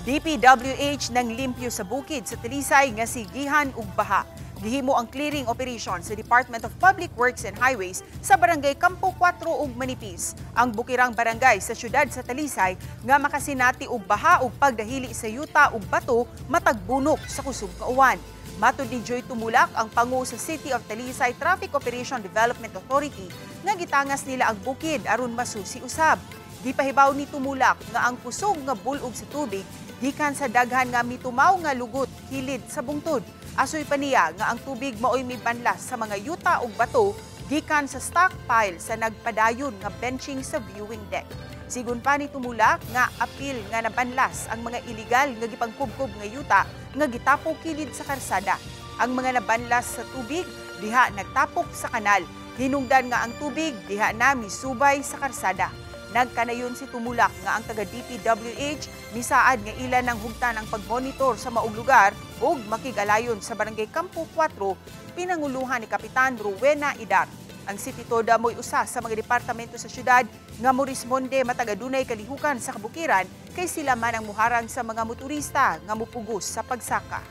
DPWH nanglimpyo sa bukid sa Talisay nga sigihan og baha. Gihimo ang clearing operation sa Department of Public Works and Highways sa Barangay Campo 4 ug Manipis, ang bukirang barangay sa syudad sa Talisay nga makasinati og baha ug pagdahili sa yuta ug bato matag bunok sa kusog nga uwan. Matud ni Joy Tumulak, ang pangu sa City of Talisay Traffic Operation Development Authority, nga gitangas nila ang bukid aron masusi usab. Gipahibaw ni Tumulak nga ang kusog nga bulog sa tubig gikan sa daghan nga mitumaw nga lugot kilid sa bungtod. Asoy pa niya nga ang tubig maoy mibanlas sa mga yuta ug bato gikan sa stockpile sa nagpadayon nga benching sa viewing deck. Sigon pa ni Tumulak nga apil nga nabanlas ang mga iligal nga gipangkubkob nga yuta nga gitapok kilid sa karsada. Ang mga nabanlas sa tubig diha nagtapok sa kanal. Hinungdan nga ang tubig diha na misubay sa karsada. Nagkanayon si Tumulak nga ang taga DPWH misaad nga ila ng hugtan ang pagmonitor sa maong lugar ug makig-alayon sa Barangay Campo 4 pinanguluhan ni Kapitan Rowena Idar. Ang City Toda mo'y usa sa mga departamento sa syudad nga moresponde matag adunay kalihukan sa kabukiran kay sila man ang muharang sa mga motorista nga mupugos sa pagsaka.